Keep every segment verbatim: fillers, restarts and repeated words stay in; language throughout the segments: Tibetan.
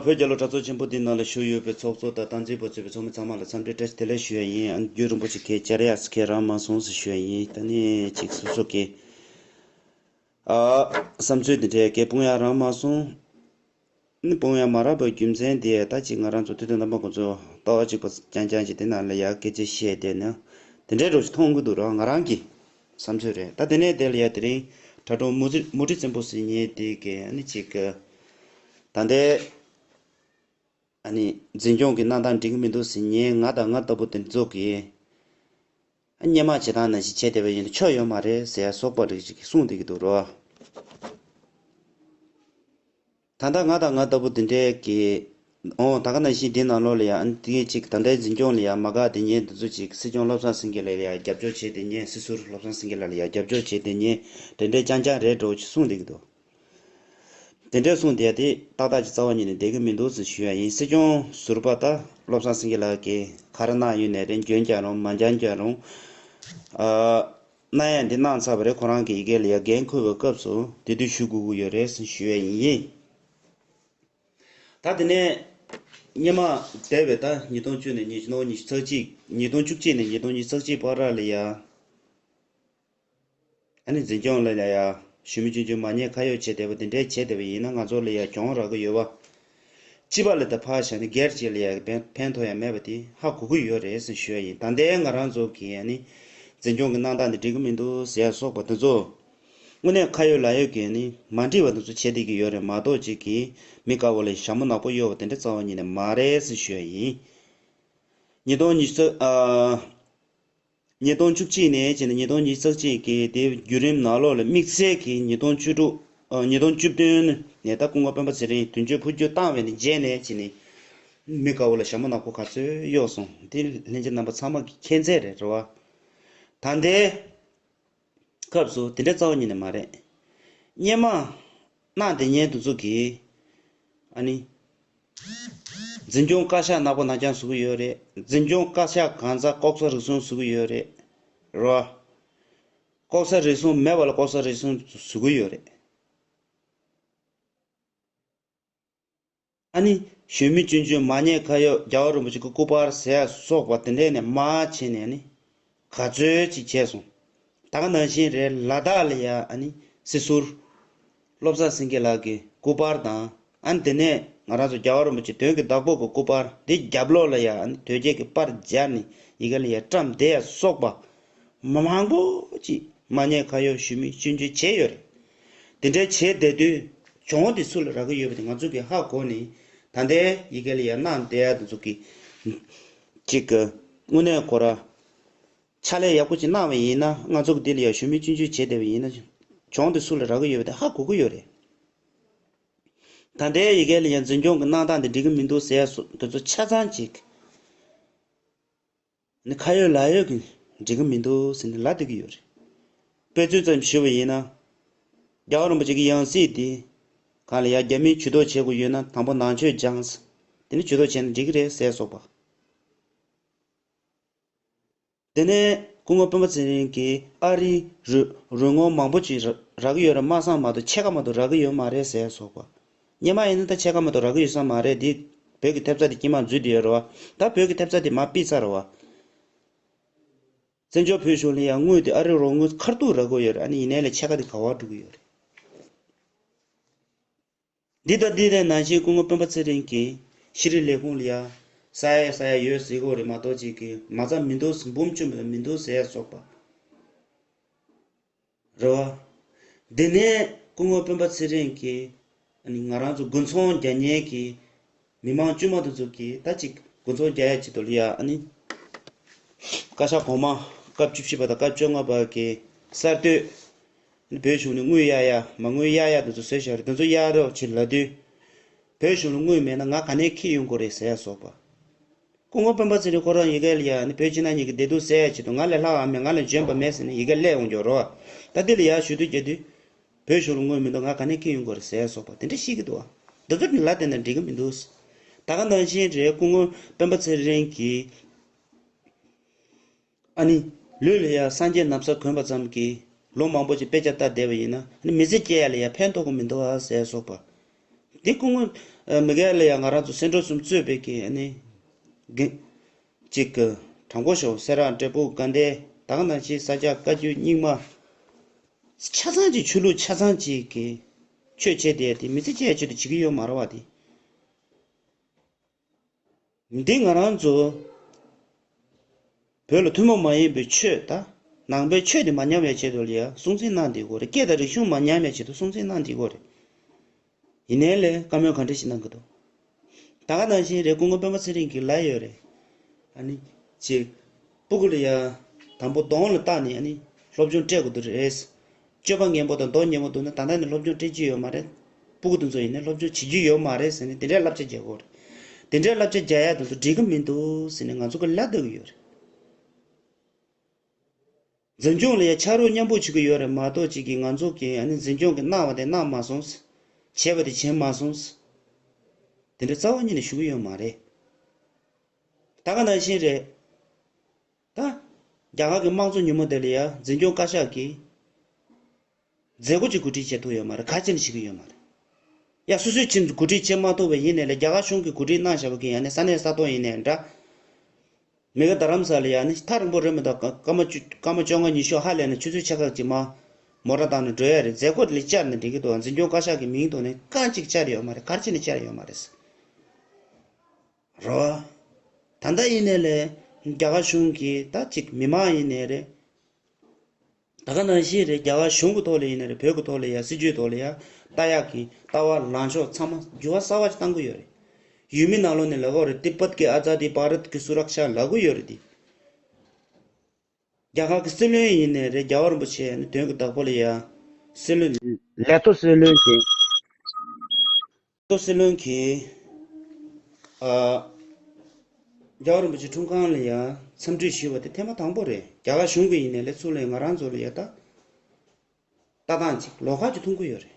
བོད་རྒྱལ་ལོ་གྲྭ་ཚང་ཆེན་པོ་འདིའི་ནང་ལ་བཞུགས་ཡོད་པའི་ཚོགས་གཙོ་དང་སྟངས་འཛིན་པ་གཙོས་པའི་ཚོགས་མི་ཚང་མ་ལ་འཚམས་འདྲི་བཀྲ་ཤིས་བདེ་ལེགས་ཞུ་ཡ་ཡིན། ཨ་ནི་རྒྱུན་རིང་པོ་ཅིག་གི་བཅར་ཡག་ཟེར་མཁན་རག་མ་སོང་ཟེར་ཞུ་ཡ་ཡིན། ད་ནི་ཅིག་སོ་སོ་གི་ཨ་བསམ་ཚུལ་འདི་འདྲའི་སྐད་སྤུངས་ཡག་རག་མ་སོང་། ཨ་ནི་སྤུངས་ཡག་མ་རག་པའི་རྒྱུ་མཚན་དེ་ད་ཅིག་ང་རང་ཚོ་དུས་དང་རྣམ་པ་ཁོང་ཚོ་ལྟ་བ་གཅིག་པ་རྐྱང་རྐྱང་ཅིག་དེ་ནང་ལ་ཡ་སྐད་ཆ་བཤད་བསྡད་ན་དེ་འདྲའི་འདྲ་ཞིག་མཐོང་གི་འདུག་ར། ང་རང་གི་བསམ་ཚུལ་རེད། ད་དེ་ནས་དེ་ལ་ཡ་དེ་རིང་དྲ་གྲོགས་མུ་ཏིག་མུ་ཏིག་བཙན་པོ་ཟེར་མཁན་དེ་གིས་ཨ་ནི་ཅིག་ད་ལྟའི་ཨ་ནི་འཛིན་སྐྱོང་གི་གནང་སྟངས་འགྲིག་གི་མི་འདུག་ཟེར་མཁན། ང་དང་ང་ལྟ་བུ་དེ་ཚོ་གིས་ཨ་སྔོན་མ་བྱེད་སྟངས་ནང་བཞིན་བྱས་བསྡད་པ་ཡིན་ན་ཆོ་ཡོད་མ་རེད་ཟེར་ཡ་སོགས་པ་རིགས་ཅིག་གསུངས་བསྡད་ཀྱི་འདུག་རོ། ད་ལྟ་ང་དང་ང་ལྟ་བུ་དེ་འདྲའི་གི་ཨོ་ད་ག་ནང་བཞིན་དེ་ནང་ལོགས་ལ་ཡ་ཨ་ནི་དེ་ཅིག་ད་ལྟའི་འཛིན་སྐྱོང་ལ་ཡ་མ་དགའ་དེ་མཁན་དེ་ཚོ་ཅིག་སྲིད་སྐྱོང་བློ་བཟང་སེང་གེ་ལགས་ལ་ཡ་རྒྱབ་སྐྱོར་བྱས་བསྡད་མཁན། སྲིད་ཟུར་བློ་བཟང་སེང་གེ་ལགས་ལ་ཡ་རྒྱབ་སྐྱོར་བྱས་བསྡད་མཁན་དེ་འདྲའི་རྐྱང་རྐྱང་རེད་འགྲོ་ཅིག་གསུངས་བསྡད་ཀྱི་འདུག་དེ་འདྲས་གསུངས་བསྡད་དེ་ཏག་ཏག་ཅིག་རྩ་བ་ཉིད་ནས་བསྡད་ཀྱི་མི་འདུག་ཟེར་ཞུ་ཡ་ཡིན། སྲིད་སྐྱོང་ཟུར་པ་ད་བློ་བཟང་སེང་གེ་ལགས་ཀྱིས་ག་རེ་གནང་ཡོད་ནའི་རེད། འཇོན་ཀྱང་རུང་མ་འཇོན་ཀྱང་རུང་ཨ་གནང་ཡ་འདི་གནང་ཚར་བ་རེད། ཁོ་རང་གི་ཡི་གེ་ལ་ཡ་འགན་འཁུར་བའི་སྐབས་སུ་དེ་དུས་ཞུ་དགོས་ཀྱི་ཡོད་རེད་ཟེར་ཞུ་ཡ་ཡིན། ད་དེ་ནས་སྔོན་མ་འདས་པའི་ད་ཉིས་སྟོང་བཅུ་ནས་ཉིས་སྟོང་ཉི་ཤུ་རྩ་གཅིག་ཉིས་སྟོང་བཅུ་གཅིག་ནས་ཉིས་སྟོང་ཉི་ཤུ་རྩ་གཅིག་བར་ལ་ཡ། ཨ་ནི་འཛིན་སྐྱོང་ལ་ཡ་ཞུ་མི་ཆུང་ཆུང་མ་ཉེས་ཁ་གཡོགས་བྱས་བསྡད་པ་དེ་འདྲས་བྱས་བསྡད་པ་ཡིན་ན་ང་ཚོ་ལ་ཡ་གྱོང་རག་གི་ཡོད་པ། སྤྱི་པ་ལ་ད་ཕར་བཞག་ནས་སྒེར་གཅིག་ལ་ཡ་ཕན་ཕན་ཐོགས་ཡ་མེད་པ་དེ་ཧ་གོ་གི་ཡོད་རེད་ཟེར་ཞུ་ཡ་ཡིན། ད་ལྟའི་ང་རང་ཚོ་གི་ཨ་ནི་འཛིན་སྐྱོང་གི་གནང་སྟངས་འདི་འགྲིག་གི་མི་འདུག་ཟེར་ཡ་སོགས་པ་དེ་ཚོ་དངོས་གནས་ཁ་ཡོད་ལག་ཡོད་ཀྱི་ཨ་ནི་མ་འགྲིག་པ་དེ་ཚོ་བྱས་བསྡད་ཀྱི་ཡོད་རེད་མ་གཏོགས་ཅིག་གི་མི་དཀར་པོ་ལ་ཞྭ་མོ་ནག་པོ་གཡོགས་པ་དེ་འདྲ་རྩ་བ་ཉིད་ནས་མ་རེད་ཟེར་ཞུ་ཡ་ཡིན། ཉིས་སྟོང་ཉི་ཤུ་རྩ་ཨ། ཉིས་སྟོང་བཅུ་གཅིག་ནས་བྱས་ནས་ཉིས་སྟོང་ཉི་ཤུ་རྩ་གཅིག་གི་དེའི་བརྒྱུད་རིམ་ནང་ལོགས་ལ་དམིགས་བསལ་གྱིས་ཉིས་སྟོང་བཅུ་དྲུག་ཨ། ཉིས་སྟོང་བཅུ་བདུན་ནས་ད་སྐུ་ངོ་སྤེན་པ་ཚེ་རིང་དོན་གཅོད་འཕོ་འགྱུར་བཏང་བའི་ནས་རྗེས་ནས་བྱས་ནས་མི་དཀར་པོ་ལ་ཞྭ་མོ་ནག་པོ་ག་ཚོད་གཡོགས་སོང་། དེ་ལྷན་རྒྱས་རྣམ་པ་ཚང་མ་གི་མཁྱེན་ཚད་རེད་རེད་བ། ད་ལྟའི་སྐབས་སུ་དེ་འདྲའི་རྩ་བ་ཉིད་ནས་མ་རེད། སྔོན་མ་གནང་བསྡད་མཁན་དེ་ཚོ་གིས་ཨ་ནི། འཛིན་སྐྱོང་བཀའ་ཤག་ནག་པོ་ནག་རྐྱང་བཟོ་གི་ཡོད་རེད། འཛིན་སྐྱོང་བཀའ་ཤག་གང་ཚ་ལྐོག་ཟ་རུལ་སུངས་བཟོ་གི་ཡོད་རེད། རོ། ལྐོག་ཟ་རུལ་སུངས་མེད་པ་ལ་ལྐོག་ཟ་རུལ་སུངས་བཟོ་གི་ཡོད་རེད། ཨ་ནི་ཞུ་མི་ཆུང་ཆུང་མ་ཉེས་ཁ་གཡོགས་རྒྱལ་བ་རིན་པོ་ཆེ་གི་སྐུ་པར་ཟེར་ཡ་སོགས་པ་དེ་འདྲས་ནས་མར་བྱས་ནས་ཨ་ནི་ག་ཚོད་ཅིག་བྱས་སོང་། ད་ག་ནང་བཞིན་རེད། ལ་དྭགས་ལ་ཡ་ཨ་ནི་སྲིད་ཟུར་བློ་བཟང་སེང་གེ་ལགས་ཀྱི་སྐུ་པར་དང་། ཨ་ནི་དེ་ནས་ང་རང་ཚོ་རྒྱལ་བ་རིན་པོ་ཆེ་དོན་གྱི་བདག་པོ་གི་སྐུ་པར་འདི་རྒྱབ་ལོགས་ལ་ཡ་ཨ་ནི་དོལ་རྒྱལ་གྱི་པར་སྦྱར་ནས་ཡི་གེ་ལ་ཡ་བཀྲམ་བསྡད་ཡ་སོགས་པ་མང་པོ་ཅིག་མ་ཉེས་ཁ་གཡོགས་ཞུ་མི་ཆུང་ཆུང་བྱས་ཡོད་རེད། དེ་འདྲའི་བྱས་བསྡད་དུས་གྱོང་དེ་སུ་ལ་རག་གི་ཡོད་པ་དེ་ང་ཚོ་གིས་ཧ་གོ་ནས། ད་ལྟའི་ཡི་གེ་ལ་ཡ་གནང་བསྡད་ཡ་དེ་ཚོ་གི་ཅིག་གི་དངོས་གནས་ཁོ་ར་ཕྱག་ལས་ཡག་པོ་ཅིག་གནང་བ་ཡིན་ན། ང་ཚོ་གི་འདི་ལ་ཡ་ཞུ་མི་ཆུང་ཆུང་བྱས་བསྡད་པ་ཡིན་ན་གྱོང་དེ་སུ་ལ་རག་གི་ཡོད་པ་དེ་ཧ་གོ་གི་ཡོད་རེད། ད་ལྟའི་ཡི་གེ་ལ་ཡ་འཛིན་སྐྱོང་གི་གནང་སྟངས་དེ་འགྲིག་གི་མི་འདུག་ཟེར་ཡ་སོགས་དེ་ཚོ་ཆ་ཚང་ཅིག་ནི་ཁ་ཡོད་ལག་ཡོད་ཀྱི་འགྲིག་གི་མི་འདུག་ཟེར་ནས་ལབ་བསྡད་ཀྱི་ཡོད་རེད། དཔེ་མཚོན་ཙམ་ཞུ་བ་ཡིན་ན། རྒྱལ་བ་རིན་པོ་ཆེ་གི་ཡང་སྲིད་དེ་གང་ལ་ཡ་རྒྱ་མིས་ཇུས་གཏོགས་བྱེད་དགོས་ཡོད་ན་དང་པོ་ནང་ཆོས་སྦྱངས། དེ་ནས་ཇུས་གཏོགས་བྱས་ན་འགྲིག་གི་རེད་ཟེར་སོགས་པ། དེ་ནས་སྐུ་ངོ་སྤེན་པ་ཚེ་རིང་གིས་ཨ་རིའི་རོལ་རོལ་ངོ་མང་པོ་ཅིག་རག་རག་གི་ཡོད་རེད་མ་བསམ་མ་གཏོགས་ཕྱེད་ཀ་མ་གཏོགས་རག་གི་ཡོད་མ་རེད་ཟེར་སོགས་པ། སྔོན་མ་ཡིན་ན་ད་ཕྱེད་ཀ་མ་གཏོགས་རག་གི་ཡོད་ས་མ་རེད། འདི་བོད་ཀྱི་ཐེབས་རྩ་དེ་དཀྱིལ་མ་འཛུལ་བསྡད་ཡོད་རེད་བ། ད་བོད་ཀྱི་ཐེབས་རྩ་དེ་མར་ཕུད་ཚར་རེད་བ། བཙན་བྱོལ་བོད་གཞུང་ལ་ཡང་དངུལ་དེ་ཨ་རིའི་རོགས་དངུལ་ཁ་ཐུག་རག་གི་ཡོད་རེད། ཨ་ནི་ཡིན་ནའི་ལས་ཕྱེད་ཀ་དེ་ག་པར་འགྲོ་གི་ཡོད་རེད། འདི་དང་འདི་དང་ནང་བཞིན་སྐུ་ངོ་སྤེན་པ་ཚེ་རིང་གིས་ཤེས་རིག་ལས་ཁུངས་ལ་ཡ་ས་ཡ་ས་ཡ་ཡོད་ཟེར་གི་ཡོད་རེད་མ་གཏོགས་ཅིག་གི་མ་རྩ་མི་འདུག་འབུམ་བཅུ་མི་འདུག་ཟེར་ཡ་སོགས་པ་རེད་བ། དེ་ནས་སྐུ་ངོ་སྤེན་པ་ཚེ་རིང་གིས་ཨ་ནི་ང་རང་ཚོ་དགུན་ཚོང་རྒྱག་མཁན་གྱི་མི་མང་དཀྱུས་མ་དེ་ཚོ་གིས་ད་ཅིག་དགུན་ཚོང་རྒྱག་ཡ་ཆེད་དུ་ལ་ཡ་ཨ་ནི་བཀའ་ཤག་གོང་མ་སྐབས་བཅུ་བཞི་པ་དང་སྐབས་བཅོ་ལྔ་པ་གི་གསར་གཏོད་ཨ་ནི་བོད་གཞུང་ནས་དངུལ་གཡར་ཡ་མ་དངུལ་གཡར་ཡ་དེ་ཚོ་བཟོས་བཞག་རེད། དེ་ཚོ་གཡར་རོགས་བྱེད་ལབ་དུས་བོད་གཞུང་ལ་དངུལ་མེད་ན་ང་ག་ནས་འཁྱེར་ཡོང་དགོས་རེད་ཟེར་ཡ་སོགས་པ། སྐུ་ངོ་སྤེན་པ་ཚེ་རིང་ཁོ་རང་ཡི་གེ་ལ་ཡ་ནི་བོད་ཕྱི་ནང་གཉིས་ཀྱི་བདེ་སྡུག་སེལ་ཡ་ཆེད་དུ་ང་ལས་ལྷག་ཨ་མེད་ང་ལས་འཇོན་པ་མེད་ཟེར་ནས་ཡི་གེ་སླེབས་ཡོང་རྒྱུ་རེད་བ། ད་འདི་ལ་ཡ་ཞུ་གཏུག་རྒྱག་དུས་བོད་གཞུང་ལ་དངུལ་མི་འདུག་ང་ག་ནས་འཁྱེར་ཡོང་དགོས་རེད་ཟེར་ཡ་སོགས་པ་དེ་འདྲ་བཤད་ཀྱི་འདུག་བ། འདི་ཚོ་ནི་ལབ་བསྡད་ན་འགྲིག་གི་མི་འདུག་ད་ག་ནང་བཞིན་རེད། སྐུ་ངོ་སྤེན་པ་ཚེ་རིང་གིས་ཨ་ནི་ལུས་ལ་ཡ་སངས་རྒྱས་ན་བཟའ་གོན་པ་ཙམ་གྱིས་ལོ་མང་པོ་ཅིག་དཔེ་ཆ་ལྟ་བསྡད་པ་ཡིན་ན་ཨ་ནི་མི་ཚེ་སྐྱེལ་ཡ་ལ་ཡ་ཕན་ཐོགས་ཀྱི་མི་འདུག་ཨ་ཟེར་ཡ་སོགས་པ། འདི་སྐུ་ངོ་མི་རྒན་ལ་ཡང་ང་རང་ཚོ་སེ་འབྲུ་གསུམ་གཙོས་པའི་གི་ཨ་ནི་གི་གཅིག་གི་དྲང་པོ་ཤོག་སེ་ར་འབྲས་སྤུངས་དགའ་ལྡན་ད་ག་ནང་བཞིན་ས་སྐྱ་བཀའ་བརྒྱུད་རྙིང་མ་ཆ་ཚང་གི་ཆོས་ལུགས་ཆ་ཚང་གཅིག་གི་ཆོས་བྱེད་བསྡད་དེ་མི་ཚེ་སྐྱེལ་ཆེད་དུ་བྱེད་ཀྱི་ཡོད་མ་རེད་བ་དེ། འདི་ང་རང་ཚོ་བོད་ལ་ཐུན་མོང་མ་ཡིན་པའི་ཆོས་དང་ནང་པའི་ཆོས་དེ་མ་ཉམས་པའི་ཆེད་དུ་ལ་ཡ་སྲུང་བརྩི་གནང་བསྡད་དགོས་རེད། སྐད་དང་རིག་གཞུང་མ་ཉམས་པའི་ཆེད་དུ་སྲུང་བརྩི་གནང་བསྡད་དགོས་རེད། ཡིན་ནའི་ལས་བཀའ་མོལ་ག་འདྲ་ཞིག་གནང་གི་འདུག་ད་ག་ནང་བཞིན་རེད། སྐུ་ངོ་སྤེན་པ་ཚེ་རིང་གིས་ལབ་ཡོད་རེད། ཨ་ནི་ཅིག་སྤུ་གུ་ལ་ཡ་དང་པོ་གདོང་ལ་བལྟས་ནས་ཨ་ནི་སློབ་སྦྱོང་སྤྲད་དགོས་ཀྱི་རེད། སྤྱོད་པ་ངན་པོ་དང་མདོག་ངན་པོ་འདུག་ན་ད་ལྟ་ནས་སློབ་སྦྱོང་སྤྲད་རྒྱུ་ཡོད་མ་རེད། སྤུ་གུ་དེ་ཚོ་ཡིན་ན་སློབ་སྦྱོང་བྱེད་རྒྱུ་ཡོད་མ་རེད་ཟེར་ནས་དེ་འདྲའི་བསླབ་བྱ་རྒྱག་གི་ཡོད་རེད། དེ་འདྲའི་བསླབ་བྱ་རྒྱག་ཡ་དེ་ཚོ་འགྲིག་གི་མི་འདུག་ཟེར་ནས་ང་ཚོ་གི་ལབ་བསྡད་ཀྱི་ཡོད་རེད། འཛིན་སྐྱོང་ལ་ཡ་ཕྱག་རོགས་མཉམ་པོ་བྱེད་ཀྱི་ཡོད་རེད་མ་གཏོགས་ཅིག་གིས་ང་ཚོ་གིས་ཨ་ནི་འཛིན་སྐྱོང་གི་གནང་བ་དེ་གནང་མ་སོང་། བྱས་པ་དེ་བྱས་མ་སོང་། དེ་འདྲ་རྩ་བ་ཉིད་ནས་ཞུ་གི་ཡོད་མ་རེད། ད་ག་ནང་བཞིན་རེད། ད། རྒྱ་གར་གྱི་དམངས་གཙོ་ཉིན་མོ་དེ་ལ་ཡ་འཛིན་སྐྱོང་བཀའ་ཤག་གིས། མཛད་སྒོ་ཅིག་གོ་སྒྲིག་བྱེད་ཐུབ་ཡོད་མ་རེད། ག་ཅི་ནས་བྱེད་ཀྱི་ཡོད་མ་རེད། ཡ་སོ་སོའི་ཁྱིམ་དུ་གོ་སྒྲིག་བྱེད་མ་ཐུབ་པ་ཡིན་ནའི་ལས་རྒྱ་གར་གཞུང་གིས་གོ་སྒྲིག་གནང་བཞག་པ་གི་ཡ་ནས་ས་གནས་ས་ཐོག་ཡིན་ནའི་འདྲ། མི་ག་རྡ་རམ་ས་ལ་ཡ་ནི་ཐག་རིང་པོ་རེད་མི་འདུག་སྐར་མ་བཅུ་སྐར་མ་བཅོ་ལྔ་ཉི་ཤུ་ཧ་ལས་ན་ཆུ་ཚོད་ཕྱེད་ཀ་ཅིག་མ་མོ་ཊ་བཏང་ནས་འགྲོ་ཡ་རེད། མཛད་སྒོ་དེ་ལ་བཅར་ནས་འགྲིག་གི་འདུག་འཛིན་སྐྱོང་བཀའ་ཤག་གི་མིང་ཐོག་ནས་རྐང་གཅིག་བཅར་ཡོད་མ་རེད། ག་རེ་བྱས་ནས་བཅར་ཡོད་མ་རེད། རོ། ད་ལྟ་ཡིན་ནའི་ལས་རྒྱ་གར་གཞུང་གིས་ད་ཅིག་མི་མང་ཡིན་ནའི་རེད། ད་ག་ནང་བཞིན་རེད། རྒྱ་གར་གཞུང་གི་ཐོག་ལ་ཡིན་ནའི་རེད། བོད་ཀྱི་ཐོག་ལ་ཡ་སྲིད་ཇུས་ཐོག་ལ་ཡ་ལྟ་ཡག་གི་ལྟ་བ་ལངས་ཕྱོགས་ཚང་མ་འགྱུར་བ་གསར་བ་ཞིག་བཏང་གི་ཡོད་རེད། ཡུལ་མི་ནང་ལོགས་ནས་ལབ་ཀྱི་ཡོད་རེད། तिब्बत की आज़ादी भारत की सुरक्षा ལབ་ཀྱི་ཡོད་རེད་དེ། རྒྱ་གར་གྱི་སྲིད་བློན་ཡིན་ནའི་རེད། རྒྱལ་བ་རིན་པོ་ཆེ་ནི་དོན་གྱི་བདག་པོ་ལ་ཡ་སྲིད་བློན་ལས་ཐོག་སྲིད་བློན་གྱི་ཐོག་སྲིད་བློན་གྱིས་ཨ། རྒྱལ་བ་རིན་པོ་ཆེ་འཁྲུངས་ཁང་ལ་ཡ་འཚམས་འདྲི་ཞུས་པ་དེ་ཐེངས་མ་དང་པོ་རེད། རྒྱ་གར་གཞུང་གི་ཡིན་ནའི་ལས་ཚུར་ལ་ང་རང་ཚོ་ལ་ཡ་ད་ལྟ་སྟངས་ཅིག་ལོགས་ཀ་ཅིག་མཐོང་གི་ཡོད་རེད།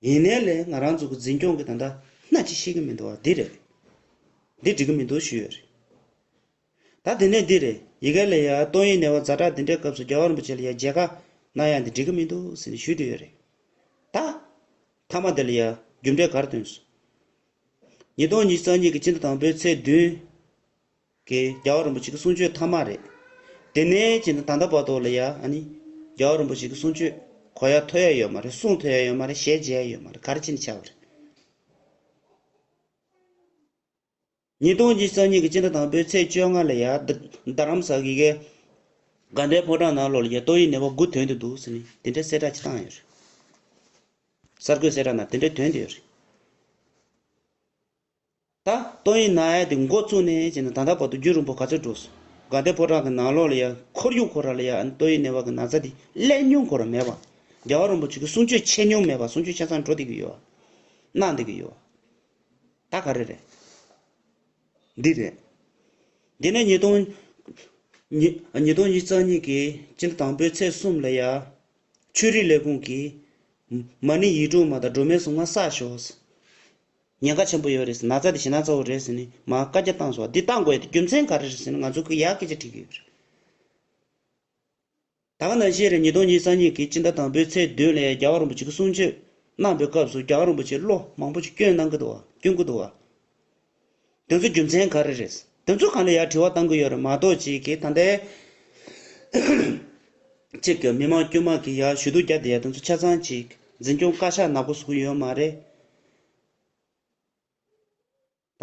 ཡིན་ནའི་ལས་ང་རང་ཚོ་གི་འཛིན་སྐྱོང་གི་ད་ལྟ་སྣ་གཅིག་ཤེས་ཀྱི་མི་འདུག་བ། འདི་རེད། འདི་འགྲིག་གི་མི་འདུག་ཞུས་ཡོད་རེད། ད་དེ་ནས་འདི་རེད། ཡི་གེ་ལ་ཡ་ཏོག་དབྱིབས་ནད་པ་ཛ་དྲག་འདི་འདྲའི་སྐབས་སུ་རྒྱལ་བ་རིན་པོ་ཆེ་ལ་ཡ་མཇལ་ཁ་གནང་ཡ་འདི་འགྲིག་གི་མི་འདུག་ཟེར་ནས་ཞུས་བསྡད་ཡོད་རེད། ད། མཐའ་མ་དེ་ལ་ཡ་རྒྱུ་འབྲས་ག་རེ་ཐོན་སོང་། ཉིས་སྟོང་ཉི་ཤུ་རྩ་གཉིས་ཀྱི་སྤྱི་ཟླ་དང་པོའི་ཚེས་བདུན་གྱི་རྒྱལ་བ་རིན་པོ་ཆེ་གི་གསུང་ཆོས་མཐའ་མ་རེད། དེ་ནས་བྱས་ནས་ད་ལྟ་བར་དུ་ལ་ཡ་ཨ་ནི་རྒྱལ་བ་རིན་པོ་ཆེ་གི་གསུང་ཆོས་གོ་ཡ་ཐོས་ཡ་ཡོད་མ་རེད། གསུང་ཐོས་ཡ་ཡོད་མ་རེད། ཞལ་མཇལ་ཡ་ཡོད་མ་རེད། ག་རེ་བྱས་ནས་ཆགས་པ་རེད། ཉིས་སྟོང་ཉི་ཤུ་རྩ་གཉིས་ཀྱི་སྤྱི་ཟླ་དང་པོའི་ཚེས་བཅོ་ལྔ་ལ་ཡ་རྡ་རྡ་རམ་ས་གི་གི་དགའ་ལྡན་ཕོ་བྲང་ནང་ལོགས་ལ་ཡ་ཏོག་དབྱིབས་ནད་པ་དགུ་ཐོན་དུ་འདུག་ཟེར་ནས་དེ་འདྲའི་གསལ་བསྒྲགས་ཅིག་བཏང་ཡོད་རེད། གསར་འགོད་གསལ་བསྒྲགས་ནང་དེ་འདྲའི་ཐོན་དུ་ཡོད་རེད། ད་ཏོག་དབྱིབས་ན་ཡ་དེ་འགོ་བཙུགས་ནས་བྱས་ནས་ད་ལྟ་བར་དུ་རྒྱུན་རིང་པོ་ག་ཚོད་འགྲོ་སོང་། དགའ་ལྡན་ཕོ་བྲང་གི་ནང་ལོགས་ལ་ཡ་ཁོར་ཡུག་ཁོ་ར་ལ་ཡ་ཏོག་དབྱིབས་ནད་པ་གི་ན་ཚ་དེ་སླེབས་མྱོང་ཁོ་ར་མེད་པ། རྒྱལ་བ་རིན་པོ་ཆེ་གི་གསུང་ཆོས་འཆད་མྱོང་མེད་པ། གསུང་ཆོས་ཆ་ཚང་འགྲོ་བསྡད་ཀྱི་ཡོད་པ། གནང་བསྡད་ཀྱི་ཡོད་པ། ད་ག་རེ་རེད། འདི་རེད། འདི་ནས་ཉིས་སྟོང་། ཉི་ཉིས་སྟོང་ཉི་ཤུ་རྩ་གཉིས་ཀྱི་སྤྱི་ཟླ་དང་པོའི་ཚེས་གསུམ་ལ་ཡ། ཆོས་རིག་ལས་ཁུངས་ཀྱིས་མ་ཎི་ཡིག་དྲུག་མ་དང་སྒྲོལ་མའི་གཟུངས་སྔགས་བསགས་ཤོག་ཉེན་ཁ་ཆེན་པོ་ཡོད་རེད། ན་ཚ་དེ་ཞེད་སྣང་ཚ་པོ་རེད་ཟེར་ནས་མར་བཀའ་རྒྱ་བཏང་སོང་། འདི་བཏང་དགོས་ཡ་དེ་རྒྱུ་མཚན་ག་རེ་རེད་ཟེར་ན་ང་ཚོ་གི་ཡར་སྐད་ཆ་དྲིས་ཀྱི་ཡོད་རེད། ད་ག་ནང་བཞིན་རེད། ཉིས་སྟོང་ཉི་ཤུ་རྩ་གཉིས་ཀྱི་སྤྱི་ཟླ་དང་པོའི་ཚེས་བདུན་ལ་རྒྱལ་བ་རིན་པོ་ཆེ་གི་གསུང་ཆོས་གནང་པའི་སྐབས་སུ་རྒྱལ་བ་རིན་པོ་ཆེ་བློ་མང་པོ་ཞིག་སྐྱོན་གནང་གི་འདུག་བ། སྐྱོན་གྱི་འདུག་བ། དེ་ཚོ་རྒྱུ་མཚན་ག་རེ་རེད། དེ་ཚོ་གང་ལ་ཡར་དྲི་བ་བཏང་གི་ཡོད་རེད་མ་གཏོགས་ཅིག་གིས་ད་ལྟའི་ཅིག་གི་མི་མང་དཀྱུས་མ་གི་ཡར་ཞུ་གཏུག་རྒྱག་བསྡད་ཡ་དེ་ཚོ་ཆ་ཚང་ཅིག་འཛིན་སྐྱོང་བཀའ་ཤག་ནག་པོ་བཟོ་གི་ཡོད་མ་རེད།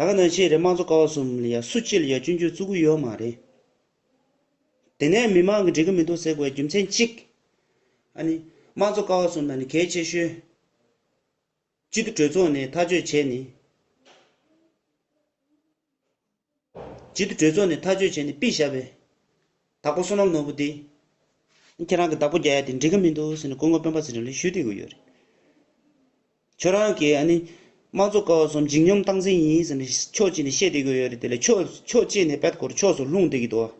ད་ག་ནང་བཞིན་རེད། དམངས་གཙོ་ཀ་བ་གསུམ་ལ་ཡ་སུ་གཅིག་ལ་ཡ་སྐྱོན་བརྗོད་བཙུགས་ཀྱི་ཡོད་མ་རེད། དེ་ནས་མི་མང་གི་འགྲིག་གི་མི་འདུག་ཟེར་དགོས་རྒྱུ་མཚན་གཅིག་ཨ་ནི་དམངས་གཙོ་ཀ་བ་གསུམ་ནང་ནས་གལ་ཆེ་ཤོས། སྤྱི་འཐུས་གྲོས་ཚོགས་ནས་ཐག་གཅོད་བྱས་ནས། སྤྱི་འཐུས་གྲོས་ཚོགས་ནས་ཐག་གཅོད་བྱས་ནས་ཕུད་བཞག་པའི། དྭགས་པོ་བསོད་ནམས་ནོར་བུ་དེ། ཁྱེད་རང་གི་བདག་པོ་རྒྱག་ཡ་དེ་འགྲིག་གི་མི་འདུག་ཟེར་ནས་སྐུ་ངོ་སྤེན་པ་ཚེ་རིང་ལ་ཞུས་བསྡད་ཀྱི་ཡོད་རེད། ཁྱོད་རང་གིས་ཨ་ནི། དམངས་གཙོ་ཀ་བ་གསུམ་འཇིགས་སྙོམས་སྟངས་འཛིན་ཡིན་ཟེར་ནས་ཕྱོགས་གཅིག་ནས་བཤད་བསྡད་ཀྱི་ཡོད་རེད། དེ་ལས་ཕྱོགས་ཕྱོགས་གཅིག་ནས་དཔེ་སྐོར་ཕྱོགས་སུ་ལྷུང་བསྡད་ཀྱི་འདུག་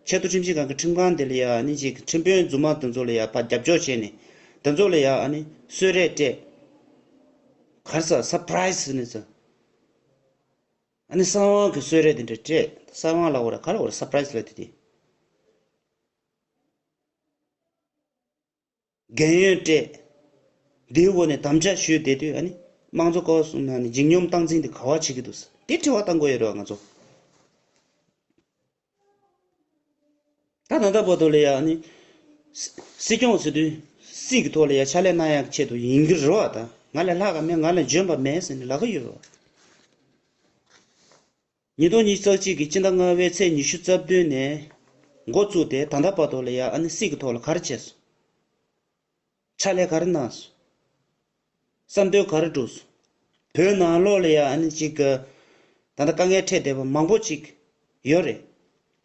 ཆེས་མཐོ་ཁྲིམས་ཞིབ་ཁང་གི་ཁྲིམས་ཁང་དེ་ལ་ཡ་ཨ་ནི་ཅིག་ཁྲིམས་དཔོན་རྫུན་མ་དེ་ཚོ་ལ་ཡ་ཕར་རྒྱབ་སྐྱོར་བྱས་ནས་དེ་ཚོ་ལ་ཡ་ཨ་ནི་གསོལ་རས་སྤྲད། ག་རེ་ཟེར་སར་པ་རའི་ཛི་ཟེར་ནས་ཟེར། ཨ་ནི་གསང་བ་གི་གསོལ་རས་དེ་འདྲ་སྤྲད། གསང་བ་ལབ་དགོས་རེད། ག་རེ་ལབ་དགོས་རེད། སར་པ་རའི་ཛི་ལབ་དེ་དེ། རྒན་ཡོལ་སྤྲད། འདིའི་འོག་ནས་དམ་བཅའ་ཞུས་བསྡད་དུས། ཨ་ནི་དམངས་གཙོ་ཀ་བ་གསུམ་ནང་ནས་འཇིགས་སྙོམས་སྟངས་འཛིན་དེ་ག་བ་བྱེད་ཀྱི་འདུག་ཟེར་དེ་དྲི་བ་བཏང་དགོས་ཡོད་རེད་བ་ང་ཚོ། ད་ད་ལྟ་བར་དུ་ལ་ཡ་ཨ་ནི་སྲིད་སྐྱོང་ཟེར་དུས་སྲིད་ཀྱི་ཐོག་ལ་ཡ་ཕྱག་ལས་གནང་ཡག་ཆེད་དུ་ཡིན་གྱི་རེད་བ། ད་ང་ལས་ལྷག་ག་མེད། ང་ལས་འཇོན་པ་མེད་ཟེར་ནས་ལབ་ཀྱི་ཡོད་རེད་བ། ཉིས་སྟོང་ཉི་ཤུ་རྩ་གཅིག་གི་སྤྱི་ཟླ་ལྔ་པའི་ཚེས་ཉི་ཤུ་རྩ་བདུན་ནས་འགོ་བཙུགས་ཏེ་ད་ལྟ་བར་དུ་ལ་ཡ་ཨ་ནི་སྲིད་ཀྱི་ཐོག་ལ་ག་རེ་བྱས་སོང་། ཕྱག་ལས་ག་རེ་གནང་སོང་། བསམ་དོན་ག་རེ་འགྲུབ་སོང་། བོད་ནང་ལོགས་ལ་ཡ་ཨ་ནི་གཅིག་གི་ད་ལྟ་དཀའ་ངལ་འཕྲད་བསྡད་པ་མང་པོ་ཅིག་ཡོད་རེད།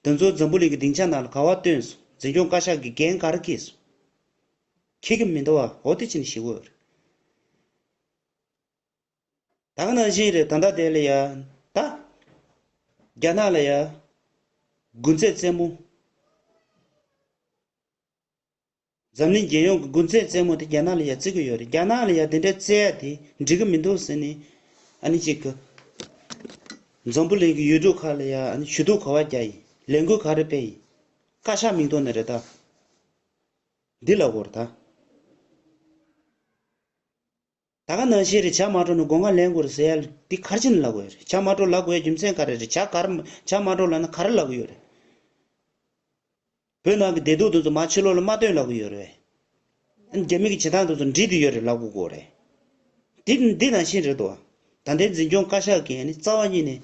དེ་ཚོ་འཛམ་བུ་གླིང་གི་སྡིངས་ཆ་ནང་ལ་ག་བ་བཏོན་སོང་། འཛིན་སྐྱོང་བཀའ་ཤག་གི་འགན་ག་རེ་འཁྱེར་སོང་། འཁྱེར་གྱི་མི་འདུག་བ། འོ་དེ་ཅི་ནས་ཤེས་དགོས་རེད། ད་ག་ནང་བཞིན་རེད། ད་ལྟ་དེ་ལ་ཡ་ད་རྒྱ་ནག་ལ་ཡ་དགུན་ཚེས་རྩེད་མོ། འཛམ་གླིང་རྒྱལ་ཡོངས་ཀྱི་དགུན་ཚེས་རྩེད་མོ་དེ་རྒྱ་ནག་ལ་ཡ་བརྩི་གི་ཡོད་རེད། རྒྱ་ནག་ལ་ཡ་དེ་འདྲའི་རྩེད་ཡ་དེ་འགྲིག་གི་མི་འདུག་ཟེར་ནས་ཨ་ནི་གཅིག་གི་འཛམ་བུ་གླིང་གི་ཡུལ་གྲུ་ཁག་ལ་ཡ་ཨ་ནི་ཞུ་གཏུག་ག་བ་རྒྱག་ཡིན། ལས་འགུལ་ག་རེ་སྤེལ་ཡིན། བཀའ་ཤག་མིང་ཐོག་ནས་རེད་ད། འདི་ལབ་དགོས་རེད་ད། ད་ག་ནང་བཞིན་རེད། ཇ་མ་དཀྲོགས་ན་སྒོ་ང་ལེན་དགོས་རེད་ཟེར་ཡ་འདི་ག་རེ་བྱས་ནས་ལབ་དགོས་རེད། ཇ་མ་དཀྲོགས་ལབ་དགོས་ཡ་རྒྱུ་མཚན་ག་རེ་རེད། ཇ་ག་རེ་ཇ་མ་དཀྲོགས་ལབ་ན་ག་རེ་ལབ་གི་ཡོད་རེད། བོད་ནང་གི་བདེ་སྡུག་དེ་ཚོ་མར་ཕྱི་ལོགས་ལ་མ་སྟོན་ལབ་གི་ཡོད་རེད། རྒྱ་མི་གི་བྱེད་སྟངས་དེ་ཚོ་འགྲིག་བསྡད་ཡོད་རེད་ལབ་དགོས་ཀྱི་རེད། འདི་འདི་ནང་བཞིན་རེད་དོ། ད་ལྟའི་འཛིན་སྐྱོང་བཀའ་ཤག་གིས་ནི་རྩ་བ་ཉིད་ནས་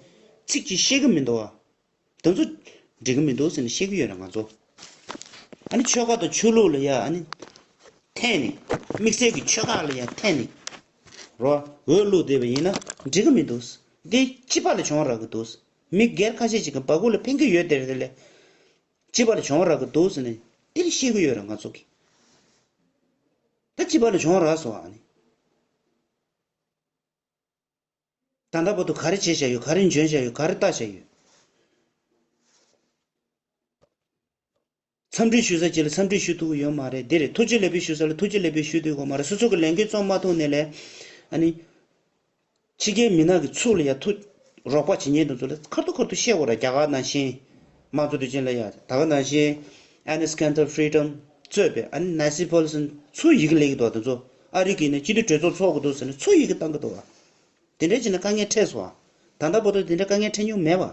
ཚིག་གཅིག་བཤད་གི་མི་འདུག་བ། དེ་ཚོ་འགྲིག་གི་མི་འདུག་ཟེར་ནས་བཤད་གི་ཡོད་རེད་ང་ཚོ། ཨ་ནི་ཆོལ་ཁ་དང་ཆོས་ལུགས་ལ་ཡ་ཨ་ནི་འཐེན་ནས། དམིགས་བསལ་གྱི་ཆོལ་ཁ་ལ་ཡ་འཐེན་ནས་རོ། འོས་བླུགས་བསྡད་པ་ཡིན་ན་འགྲིག་གི་མི་འདུག། འདི་སྤྱི་པ་ལ་གྱོང་རག་གི་འདུག། མི་སྒེར་ཁ་ཤས་ཅིག་གི་སྦ་ཁུག་ལ་ཕན་གི་ཡོད་དེ་རེད་དེ་ལས། སྤྱི་པ་ལ་གྱོང་རག་གི་འདུག་ཟེར་ནས་འདིར་བཤད་གི་ཡོད་རེད་ང་ཚོ་གིས། ད་སྤྱི་པ་ལ་གྱོང་རག་སོང་ཨ་ནི། ད་ལྟ་བར་དུ་ག་རེ་བྱས་བཞག་ཡོད། ག་རེ་འཇོན་བཞག་ཡོད། ག་རེ་ལྟ་བཞག་ཡོད། འཚམས་འདྲི་ཞུ་ས་ཅིག་ལ་འཚམས་འདྲི་ཞུ་ཐུབ་ཀྱི་ཡོད་མ་རེད། འདི་རེད། ཐུགས་རྗེ་ལེགས་འབུལ་ཞུ་ས་ལ་ཐུགས་རྗེ་ལེགས་འབུལ་ཞུ་ཐུབ་ཀྱི་མ་རེད། སོ་སོ་གི་ལས་འགན་རྩོམ་མ་ཐུབ་ནས་ལས། ཨ་ནི། ཕྱི་རྒྱལ་མི་སྣ་གི་ཚུར་ལ་ཡ་ཐུགས་རོགས་པ་བྱེད་མཁན་དེ་ཚོ་ལ་ཁ་ཐུག་ཁ་ཐུག་བཤད་དགོས་ར། རྒྱ་གར་ནང་བཞིན་དམངས་གཙོ་དུས་ཆེན་ལ་ཡ་ད་ག་ནང་བཞིན་Anna Cantor Freedom གཙོས་པའི་ཨ་ནི་Nancy Pelosi ཚུར་ཡི་གེ་སླེབས་ཀྱི་འདུག་དེ་ཚོ་ཨ་རི་གིས་ནས་སྤྱི་འཐུས་གྲོས་ཚོགས་ཚོགས་དགོས་འདུག་ཟེར་ནས་ཚུར་ཡི་གེ་བཏང་གི་འདུག་བ། དེ་འདྲ་བྱས་ན་དཀའ་ངལ་འཕྲད་སོང་བ། ད་ལྟ་བར་དུ་དེ་འདྲ་དཀའ་ངལ་འཕྲད་མྱོང་མེད་བ།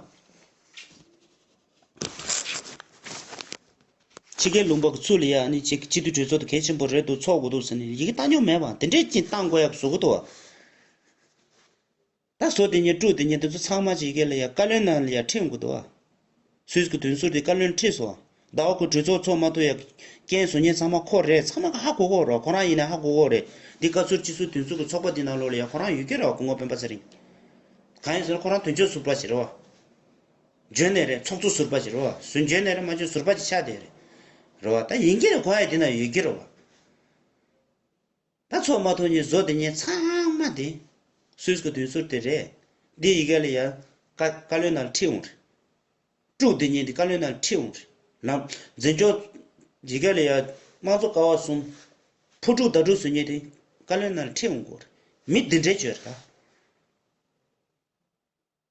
ཕྱི་རྒྱལ་ལུང་པ་གི་ཚུར་ལ་ཡ་ཨ་ནི་ཅིག་སྤྱི་འཐུས་གྲོས་ཚོགས་དེ་གལ་ཆེན་པོ་རེད་འདུག་ཚོགས་དགོས་འདུག་ཟེར་ནས་ཡི་གེ་བཏང་མྱོང་མེད་བ། དེ་འདྲས་ཅིག་བཏང་དགོས་ཡག་བཟོ་གི་འདུག་བ། ད་བཟོ་དེ་ཉིད་དཀྲུག་དེ་ཉིད་དེ་ཚོ་ཚང་མ་ཅིག་ཡི་གེ་ལ་ཡ་བཀའ་བློན་ནང་ལ་ཡ་ཁྲིད་འོང་གི་འདུག་བ། སུད་སི་གི་མདུན་ཟུར་དེ་བཀའ་བློན་ཁྲིད་སོང་། ཟླ་བ་ཁོ་གྲོས་ཚོགས་ཚོགས་མ་ཐུབ་ཡ་རྐྱེན་བཟོ་མཁན་ཚང་མ་ཁོ་རེད། ཚང་མ་ག་ཧ་གོ་གོ་རེད། ཁོ་རང་ཡིན་ན་ཧ་གོ་གོ་རེད། འདི་བཀའ་ཟུར་སྤྱི་ཟུར་མདུན་ཚོགས་ཀྱི་ཚོགས་པ་འདི་ནང་ལོགས་ལ་ཡ་ཁོ་རང་ཡོད་ཀྱི་རེད་བ། སྐུ་ངོ་སྤེན་པ་ཚེ་རིང་། གང་ཡིན་ཟེར་ན་ཁོ་རང་དོན་གཅོད་ཟུར་པ་ཞིག་རེད་བ། འཇོན་ནས་རེད། ཚོགས་གཙོ་ཟུར་པ་ཞིག་རེད་བ། སུ་འཇོན་ནས་རེད་མ་འཇོན་ཟུར་པ་ཅིག་ཆགས་བསྡད་རེད། རེད་བ། ད་ཡིན་གྱི་རེད། ཁོ་ཡ་འདི་ན་ཡོད་ཀྱི་རེད་བ། ད་ཚོགས་མ་ཐུབ་མཁན་བཟོ་དེ་ཉིད་ཚང་མ་དེ་སུད་སི་གི་མདུན་ཟུར་དེ་རེད། འདི་ཡི་གེ་ལ་ཡ་བཀའ་བཀའ་བློན་ནང་ལ་ཁྲིད་འོང་རེད། དཀྲུག་དེ་ཉིད་དེ་བཀའ་བློན་ནང་ལ་ཁྲིད་འོང་རེད། ལམ་འཛིན་སྐྱོང་ཡི་གེ་ལ་ཡ་དམངས་གཙོ་ཀ་བ་གསུམ་ཕུ་དཀྲུག་ད་དཀྲུག་བཟོ་མཁན་དེ་བཀའ་བློན་ནང་ལ་ཁྲིད་འོང་དགོས་རེད། མི་འདི་འདྲས་བྱོས་རེད་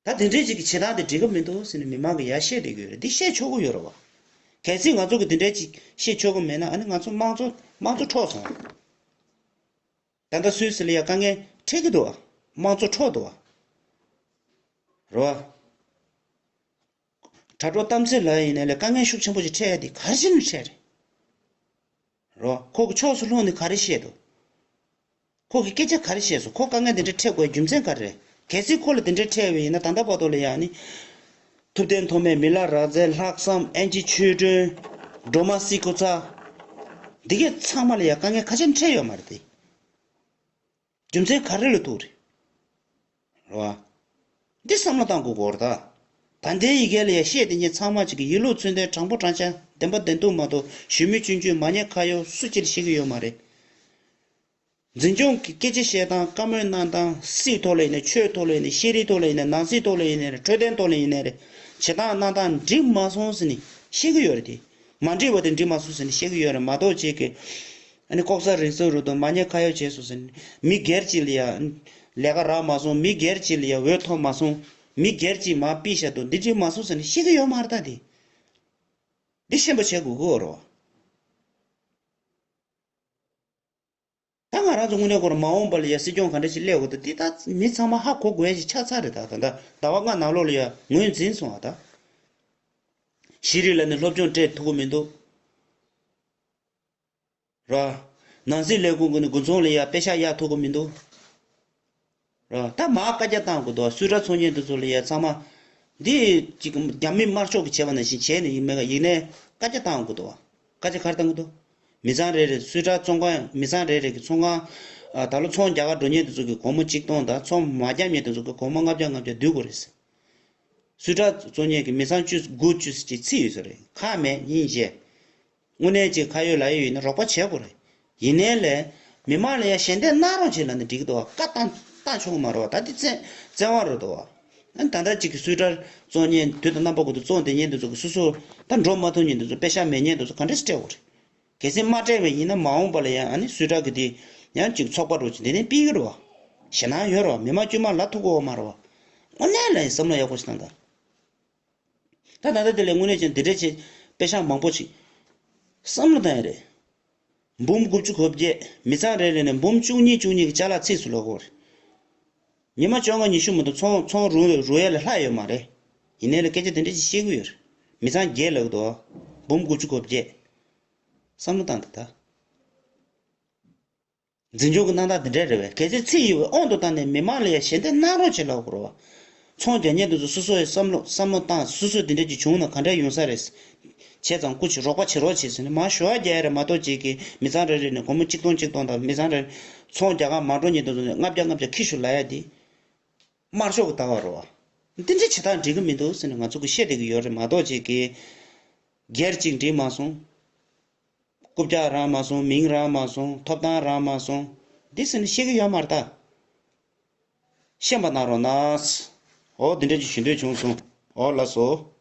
ད། ད་དེ་འདྲས་ཅིག་གི་བྱེད་སྟངས་དེ་འགྲིག་གི་མི་འདུག་ཟེར་ནས་མི་མང་གིས་ཡར་བཤད་བསྡད་ཀྱི་ཡོད་རེད། འདི་བཤད་ཆོག་གི་ཡོད་རེད་བ། གལ་སྲིད་ང་ཚོ་གིས་དེ་འདྲས་ཅིག་བཤད་ཆོག་གི་མེད་ན་ཨ་ནི་ང་ཚོ་དམངས་གཙོ་དམངས་གཙོ་འཕྲོག་སོང་བ། ད་ལྟ་སུད་སི་ལ་ཡ་དཀའ་ངལ་འཕྲད་ཀྱི་འདུག་བ། དམངས་གཙོ་འཕྲོག་འདུག་བ། རེད་བ། དྲ་གྲོགས་གཏམ་ཚེ་ལགས་ཡིན་ནའི་ལས་དཀའ་ངལ་ཤུགས་ཆེན་པོ་ཞིག་འཕྲད་ཡ་དེ་ག་རེ་བྱས་ནས་འཕྲད་རེད། རོ། ཁོ་གི་ཕྱོགས་སུ་ལྷུང་ནས་ག་རེ་བཤད་འདུག་ཁོ་གི་སྐད་ཆ་ག་རེ་བཤད་སོང་། ཁོ་དཀའ་ངལ་དེ་འདྲ་འཕྲད་དགོས་རྒྱུ་མཚན་ག་རེ་རེད། གལ་སྲིད་ཁོ་ལ་དེ་འདྲ་འཕྲད་པ་ཡིན་ན་ད་ལྟ་བར་དུ་ལ་ཡང་ནི། ཐུབ་བསྟན་ཐོགས་མེད། མི་ལ་རས་གཟན། ལྷག་བསམ། ཨེན་ཅི་ཆོས་སྒྲོན། སྒྲོལ་མ་སེ་ཁོ་ཚ། འདི་གས་ཚང་མ་ལ་ཡང་དཀའ་ངལ་ཁ་ཤས་འཕྲད་ཡོད་མ་རེད་དེ། རྒྱུ་མཚན་ག་རེ་ལ་ཐུག་རེད། རེད་བ། འདི་བསམ་བློ་བཏང་དགོས་སྐོར་ད། ད་ལྟའི་ཡི་གེ་ལ་ཡ་བཤད་དེ་ཉིད་ཚང་མ་ཅིག་གི་ཡིད་ལུགས་ཚུལ་ལྡན། དྲང་པོ་དྲང་བཞག་བདེན་པ་བདེན་ཐུག་མ་གཏོགས་ཞུ་མི་ཆུང་ཆུང་མ་ཉེས་ཁ་གཡོག་སུ་ཅིག་ལ་བཤད་ཀྱི་ཡོད་མ་རེད། འཛིན་སྐྱོང་གི་སྐད་ཆ་བཤད་སྟངས། བཀའ་མོལ་གནང་སྟངས། སྲིད་ཐོག་ལ་ཡིན་ནའི་ཆོས་ཐོག་ལ་ཡིན་ནའི་ཤེས་རིག་ཐོག་ལ་ཡིན་ནའི་ནང་སྲིད་ཐོག་ལ་ཡིན་ནའི་འཕྲོད་བསྟེན་ཐོག་ལ་ཡིན་ནའི་བྱེད་སྟངས་གནང་སྟངས་འགྲིག་མ་སོང་ཟེར་ནས་བཤད་ཀྱི་ཡོད་རེད་དེ། མ་འགྲིག་པ་དེ་འགྲིག་མ་སོང་ཟེར་ནས་བཤད་ཀྱི་ཡོད་རེད་མ་གཏོགས་ཅིག་གི། ཨ་ནི་ལྐོག་ཟ་རིག་གསོ་རུ་དང་མ་ཉེས་ཁ་གཡོག་བྱས་སོང་ཟེར་ནས་མི་སྒེར་གཅིག་ལ་ཡ་ལས་ཀ་རག་མ་སོང་། མི་སྒེར་གཅིག་ལ་ཡ་འོས་ཐོབ་མ་སོང་། མི་སྒེར་གཅིག་མར་ཕུད་བཞག་འདུག་འདི་འགྲིག་མ་སོང་ཟེར་ནས་བཤད་ཀྱི་ཡོད་མ་རེད་ད་དེ། འདི་ཤེས་པ་བྱེད་དགོས་ཀྱི་ཡོད་རེད་བ། ད་ང་ ང་ཚོ་དངོས་གནས་ཁོ་རང་མ་འོངས་པ་ལ་ཡ་སྲིད་སྐྱོང་ག་འདྲ་ཞིག་སླེབས་དགོས་འདུག་འདི་ད་མི་ཚང་མ་ཧ་གོ་དགོས་ཡ་ཞིག་ཆགས་ཚར་རེད། ད་ད་ད་ཟླ་བ་ལྔ་ནང་ལོགས་ལ་ཡ་ངོས་འཛིན་སོང་བ་ད། ཤེས་རིག་ལ་ནི་སློབ་སྦྱོང་སྤྲད་ཐུབ་ཀྱི་མི་འདུག་ར། ནང་སྲིད་ལས་ཁུངས་ཀྱི་ནི་དགུན་ཚོང་ལ་ཡ་པེ་ཤག་གཡར་ཐུབ་ཀྱི་མི་འདུག་ར། ད་མར་བཀའ་རྒྱ་བཏང་དགོས་འདུག་སུད་ཊར་ཚོང་མཁན་དེ་ཚོ་ལ་ཡ་ཚང་མ། འདི་ཅིག་རྒྱ་མི་དམར་ཤོག་གིས་བྱས་པ་ནང་བཞིན་བྱས་ནས་ཡིན་མེད་ག་ཡིན་ནའི་བཀའ་རྒྱ་བཏང་དགོས་འདུག་བ། བཀའ་རྒྱ་ག་རེ་བཏང་གི་འདུག་མི་ཚང་རེ་རེ་སུད་ཊར་བཙོང་ཁང་མི་ཚང་རེ་རེ་གི་ཚོང་ཁང་། ཨ་ད་ལོ་ཚོང་རྒྱག་ག་འགྲོ་མཁན་དེ་ཚོ་གི་སྒོར་མོ་གཅིག་སྟོང་དང་ཚོང་མ་རྒྱག་མཁན་དེ་ཚོ་གི་སྒོར་མོ་ལྔ་བརྒྱ་ལྔ་བརྒྱ་བསྡུ་དགོས་རེད། སུད་ཊར་བཙོང་མཁན་གི་མི་ཚང་བཅུ་དགུ་བཅུ་ཟེར་གྱི་ཚིག་ཡོད་ས་རེད། ཁག་མེད་སྙིང་རྗེ། དངོས་གནས་ཅིག་ཁ་ཡོད་ལག་ཡོད་ཡིན་ན་རོགས་པ་བྱེད་དགོས་རེད། ཡིན་ནའི་ལས། མི་མང་ལ་ཡ་ཞལ་འདེབས་གནང་རོགས་བྱེད་ལབ་ནས་འགྲིག་གི་འདུག་བ། བཀའ་བཏང་བཏང་ཆོག་གི་མ་རེད་བ། ད་འདི་བཙན་བཙན་དབང་རེད་འདུག་བ། ཨ་ནི་ད་ལྟ་ཅིག་གི་སུད་ཊར་བཙོང་མཁན་དུས་དང་རྣམ་པ་ཀུན་ཏུ་བཙོང་བསྡད་མཁན་དེ་ཚོ་གི་སོ་སོ་ད་འགྲོ་མ་ཐུབ་མཁན་དེ་ཚོ་པེ་ཤག་མེད་མཁན་དེ་ཚོ་ག་འདྲ་སེ་སྤྲད་དགོས་རེད། གལ་སྲིད་མ་སྤྲད་པ་ཡིན་ན་མ་འོངས་པ་ལ་ཡང་ཨ་ནི་སུད་ཊར་གི་དེ་ཡང་ཅིག་ཚོགས་པ་རུ་ཅིག་འདི་ནས་སྤེལ་གི་རེད་བ། ཞེད་སྣང་ཡོད་རེད་བ། མི་མང་དཀྱུས་མ་ལབ་ཐུབ་ཀྱི་ཡོད་མ་རེད་བ། དངོས་གནས་ལ་ཡིན་བསམ་བློ་ཡག་པོ་ཞིག་བཏང་དང་། ད་ད་ལྟ་དེ་ལས་དངོས་གནས་ཀྱང་འདི་འདྲ་བྱས་པེ་ཤག་མང་པོ་ཞིག་བསམ་བློ་བཏང་ཡ་རེད། འབུམ་དགུ་བཅུ་གོ་བརྒྱད་མི་ཚང་རེ་རེ་ནས་འབུམ་བཅུ་གཉིས་བཅུ་གཉིས་ཀྱི་ཅ་ལག་ཚིགས་སུ་ལོག་གོ་རེད། ཉི་མ་བཅོ་ལྔ་ཉི་ཤུ་མ་གཏོགས་ཚོང་ཚོང་རུ་རུ་ཡ་ལས་ལྷག་ཡོད་མ་རེད། ཡིན་ནའི་ལས་སྐད་ཆ་དེ་འདྲ་ཞིག་བཤད་གི་ཡོད་རེད། མི་ཚང་བརྒྱད་ལབ་གི་འདུག་འབུམ་དགུ་བཅུ་གོ་བརྒྱད། བསམ་བློ་བཏང་ད་ད། འཛིན་སྐྱོང་གི་གནང་སྟངས་འདི་འདྲ་རེད་བས། གལ་སྲིད་ཚིག་ཡོད་པའི་དབང་དུ་བཏང་ནས་མི་མང་ལ་ཡང་ཞལ་འདེབས་གནང་རོགས་བྱེད་ལབ་དགོས་རེད་བ། ཚོང་རྒྱག་མཁན་དེ་ཚོ་སོ་སོ་ཡི་བསམ་བློ་བསམ་བློ་བཏང་། སོ་སོས་འདི་འདྲ་ཅིག་བྱུང་ན་ག་འདྲ་ཡོང་ས་རེད། བྱས་ཙང་སྐུ་མཁྱེན་རོགས་པ་བྱེད་རོགས་བྱེད་ཟེར་ནས་མར་ཞུ་བ་རྒྱག་ཡ་རེད་མ་གཏོགས་ཅིག་གིས་མི་ཚང་རེ་རེ་ནས་སྒོར་མོ་གཅིག་སྟོང་གཅིག་སྟོང་དང་མི་ཚང་རེ་ཚོང་རྒྱག་ག་མ་འགྲོ་མཁན་དེ་ཚོ་ནས་ལྔ་བརྒྱ་ལྔ་བརྒྱ་ཁྱི་ཤོར་ལབ་ཡ་འདི་དམར་ཤོག་གི་ལྟ་བ་རེད་བ། འདི་འདྲ་བྱེད་སྟངས་འགྲིག་གི་མི་འདུག་ཟེར་ནས་ང་ཚོ་གིས་བཤད་བསྡད་ཀྱི་ཡོད་རེད་མ་གཏོགས་ཅིག་གིས་སྒེར་གཅིག་འགྲིག་མ་སོང་། རྐུབ་བཀྱག་རག་མ་སོང་། མིང་རག་མ་སོང་། ཐོབ་ཐང་རག་མ་སོང་། འདི་ཟེར་ནས་བཤད་ཀྱི་ཡོད་མ་རེད་ད། ཤེས་པ་གནང་རོགས་གནང་། འོ་འདི་འདྲ་ཅིག་ཞུ་འདོད་བྱུང་སོང་། འོ་ལགས་སོ།